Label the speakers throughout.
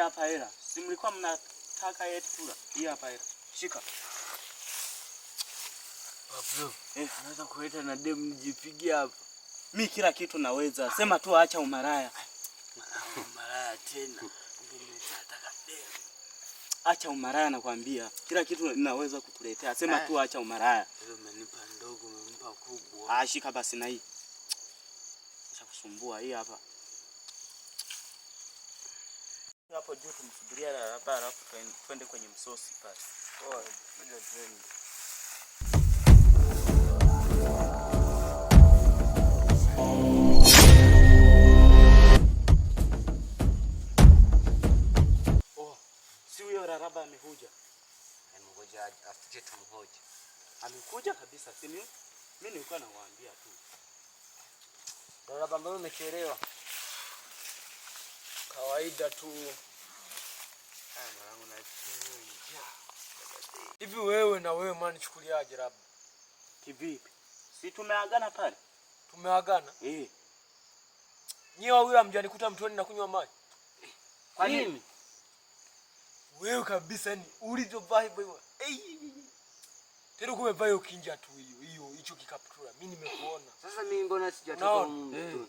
Speaker 1: Hapa hela. Si mlikuwa mnataka yetu kula. Hii hapa hela. Shika.
Speaker 2: Pablo, naweza kuleta na demu nijipigie hapa.
Speaker 1: Mi kila kitu naweza. Sema tu acha umaraya.
Speaker 2: Umaraya tena. Nataka demu.
Speaker 1: Acha umaraya nakwambia. Kila kitu naweza kukuletea. Sema tu acha umaraya.
Speaker 2: Wewe umenipa ndogo, umenipa kubwa.
Speaker 1: Ah, shika basi na hii. Acha kusumbua hii hapa. Hapo juu tumsubiria hapa alafu twende kwenye msosi pale.
Speaker 2: Poa, ngoja twende.
Speaker 1: Oh, si huyo Raraba amekuja.
Speaker 2: Ngoja afike tumhoje.
Speaker 1: Amekuja kabisa, si ndio? Mimi nilikuwa nawaambia tu.
Speaker 2: Raraba, mbona umechelewa?
Speaker 3: Kawaida tu.
Speaker 2: Ah, mwanangu nachinja.
Speaker 3: Hivi wewe na wewe mwana nichukuliaje labda?
Speaker 1: Kivipi? Si tumeagana pale?
Speaker 3: Tumeagana?
Speaker 1: Eh.
Speaker 3: Nyie wawili hamjanikuta mtoni na kunywa maji.
Speaker 1: Kwa nini?
Speaker 3: Wewe kabisa ni ulivyovaa hivyo hivyo. Tena kumevaa hiyo kinja tu hiyo, hiyo hicho kikaptura. Mimi nimekuona.
Speaker 2: Sasa mimi mbona sijatoka
Speaker 3: Unaona?
Speaker 2: humu mtoni?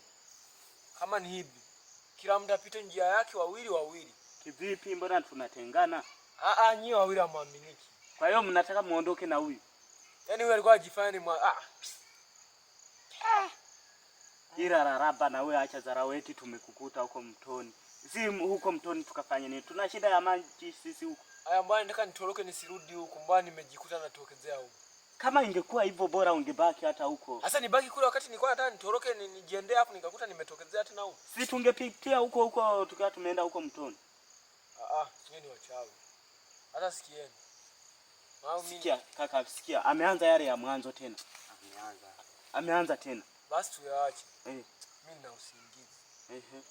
Speaker 3: Kama ni hivi, kila mtu apite njia yake wawili wawili.
Speaker 1: Kivipi, mbona tunatengana?
Speaker 3: Ah ah, nyie wawili hamwaminiki.
Speaker 1: Kwa hiyo mnataka muondoke na huyu?
Speaker 3: Yaani huyu alikuwa ajifanya ni mwa, ah.
Speaker 1: Ila Raraba na wewe acha dharau, eti tumekukuta huko mtoni. Si huko mtoni tukafanya nini? Tuna shida ya maji sisi huko.
Speaker 3: Aya, mbona nataka nitoroke nisirudi huko, mbona nimejikuta natokezea huko.
Speaker 1: Kama ingekuwa hivyo bora ungebaki hata huko.
Speaker 3: Sasa nibaki kule wakati nilikuwa nataka nitoroke nijiendee hapo nikakuta nimetokezea tena huko.
Speaker 1: Si tungepitia huko huko tukawa tumeenda huko mtoni.
Speaker 3: Ah ah, sio ni wachawi. Hata sikieni. Maana mimi
Speaker 1: Sikia kaka, sikia. Ameanza yale ya mwanzo tena.
Speaker 2: Ameanza.
Speaker 1: Ameanza tena.
Speaker 3: Basi tuyaache.
Speaker 1: Eh.
Speaker 3: Mimi nina usingizi.
Speaker 1: Ehe.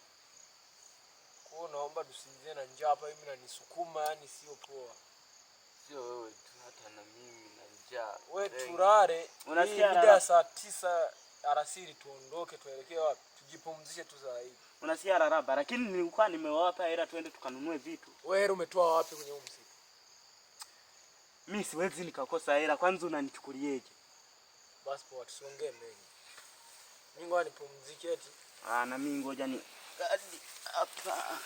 Speaker 3: Kwa hiyo naomba tusinzie na njaa hapa, mimi nanisukuma, yani sio poa.
Speaker 2: Sio wewe tu, hata na mimi na njaa.
Speaker 3: Wewe
Speaker 2: Wengi.
Speaker 3: tulale.
Speaker 1: Unasikia
Speaker 3: Hii mida ya
Speaker 1: Raraba?
Speaker 3: saa 9 alasiri tuondoke tuelekee wapi? Tujipumzishe tu saa hii.
Speaker 1: Unasikia Raraba, lakini nilikuwa nimewapa hela twende tukanunue vitu.
Speaker 3: Wewe hela umetoa wapi kwenye huu msitu?
Speaker 1: Mimi siwezi nikakosa hela, kwanza unanichukulieje?
Speaker 3: Basi poa, tusiongee mengi. Mimi ngoja nipumzike eti.
Speaker 1: Ah, na mimi ngoja ni hadi hapa.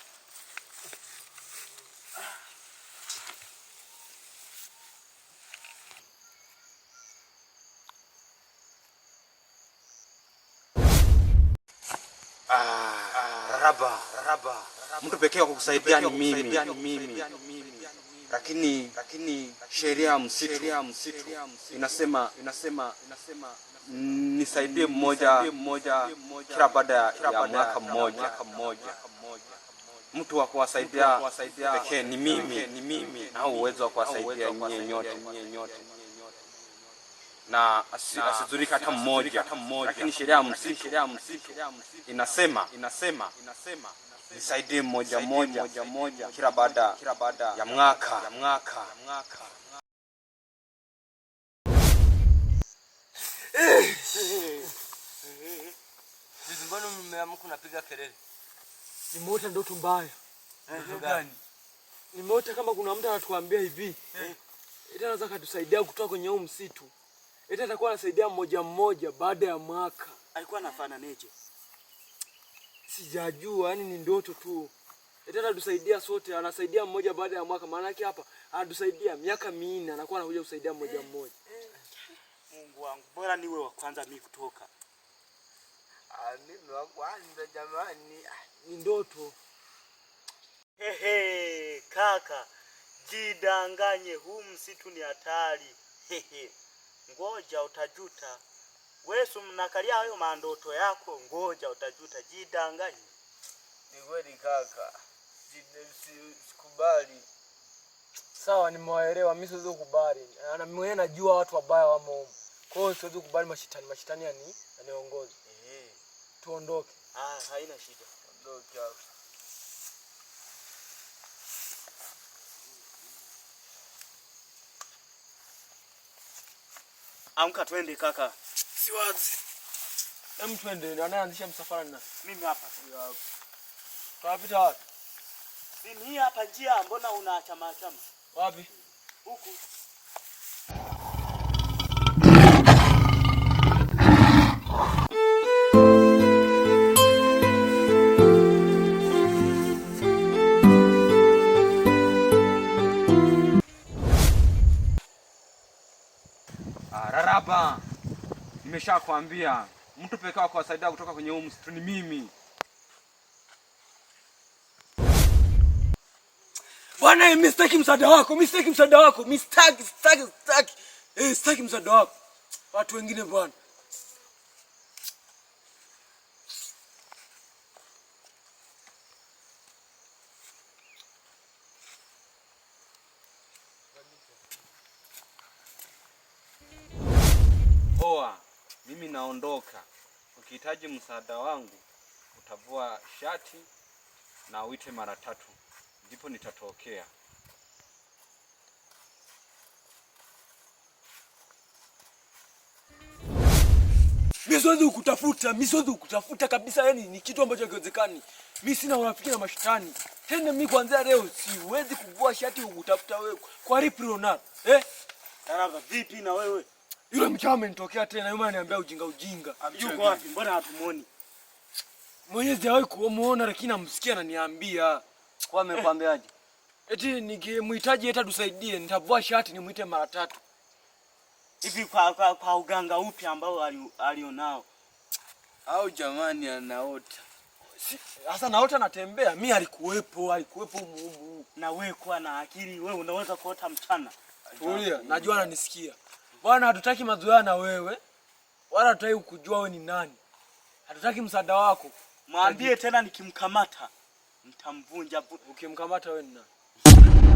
Speaker 4: Raraba, Raraba. Mtu pekee wa kukusaidia ni mimi. Lakini sheria ya msitu inasema nisaidie mmoja kila baada ya mwaka mmoja. Mtu wa kuwasaidia pekee ni mimi, na uwezo wa kuwasaidia nyinyi nyote. Na asizurike hata mmoja. Lakini sheria ya msitu inasema nisaidie mmoja mmoja kila baada ya mwaka.
Speaker 2: Sisi mbona mmeamka unapiga kelele?
Speaker 3: Nimeota ndoto mbaya.
Speaker 2: Ndoto gani?
Speaker 3: Nimeota kama kuna mtu anatuambia hivi. Eti anaweza akatusaidia kutoka kwenye huu msitu. Eti atakuwa anasaidia mmoja mmoja baada ya mwaka.
Speaker 1: Alikuwa anafananeje?
Speaker 3: Sijajua, yani ni ndoto tu. Eti atatusaidia sote, anasaidia mmoja baada ya mwaka. Maana yake hapa anatusaidia miaka 4, anakuwa anakuja kusaidia mmoja mmoja.
Speaker 1: Mungu wangu, bora niwe wa kwanza mimi kutoka.
Speaker 2: Ah, mimi wa kwanza jamani.
Speaker 3: Ni ndoto.
Speaker 1: Hehe, kaka, jidanganye, huu msitu ni hatari. Hehe. Ngoja utajuta. Wewe si mnakalia hayo mandoto yako, ngoja utajuta, jidanganye.
Speaker 2: Ni kweli kaka. Sikubali.
Speaker 3: Sawa, nimewaelewa, mimi siwezi kukubali. Na mimi mwenyewe najua watu wabaya wamo humu. Kwa hiyo siwezi kukubali mashitani, mashitani yaniongoze. Tuondoke.
Speaker 1: Ah, haina shida.
Speaker 2: Tuondoke hapo.
Speaker 1: Amka twende kaka.
Speaker 3: Siwazi. Hem, twende. Anayeanzisha msafara ni nani?
Speaker 1: Mimi hapa.
Speaker 3: Tunapita wapi?
Speaker 1: Si ni hapa njia, mbona unachama chama?
Speaker 3: Wapi?
Speaker 1: Huku.
Speaker 4: Raraba, nimeshakwambia mtu pekee wa kuwasaidia kutoka kwenye huu msitu ni mimi.
Speaker 3: Bwana, mimi sitaki msaada wako, mimi sitaki msaada wako, mimi sitaki, sitaki, sitaki. Sitaki msaada wako. Watu wengine bwana.
Speaker 4: Poa, mimi naondoka. Ukihitaji msaada wangu utavua shati na uite mara tatu, ndipo nitatokea.
Speaker 3: Mimi siwezi kukutafuta, mimi siwezi kukutafuta kabisa, yani ni kitu ambacho hakiwezekani. Mimi sina urafiki na mashetani. Tena mimi kuanzia leo siwezi kuvua shati kukutafuta wewe. Kwa ripi Ronaldo? Eh?
Speaker 1: Taraba vipi na wewe?
Speaker 3: Yule mchawi amenitokea tena, yule ananiambia ujinga ujinga.
Speaker 1: Yuko wapi? Mbona hatumuoni?
Speaker 3: Mwenyewe sijawahi kumuona lakini namsikia ananiambia.
Speaker 2: Kwa amekwambiaje?
Speaker 3: Eti nikimhitaji eti atusaidie, nitavua shati nimuite mara tatu.
Speaker 1: Hivi kwa uganga upi ambao alionao?
Speaker 2: Au jamani anaota.
Speaker 3: Sasa naota natembea, mimi alikuwepo, alikuwepo humu humu.
Speaker 1: Na wewe kuwa na akili, wewe unaweza kuota mchana.
Speaker 3: Tulia, najua ananisikia. Bwana, hatutaki mazoea na wewe. Wala hatutaki kujua wewe ni nani. Hatutaki msaada wako.
Speaker 1: Mwambie tena nikimkamata nitamvunja.
Speaker 3: Ukimkamata wewe ni nani?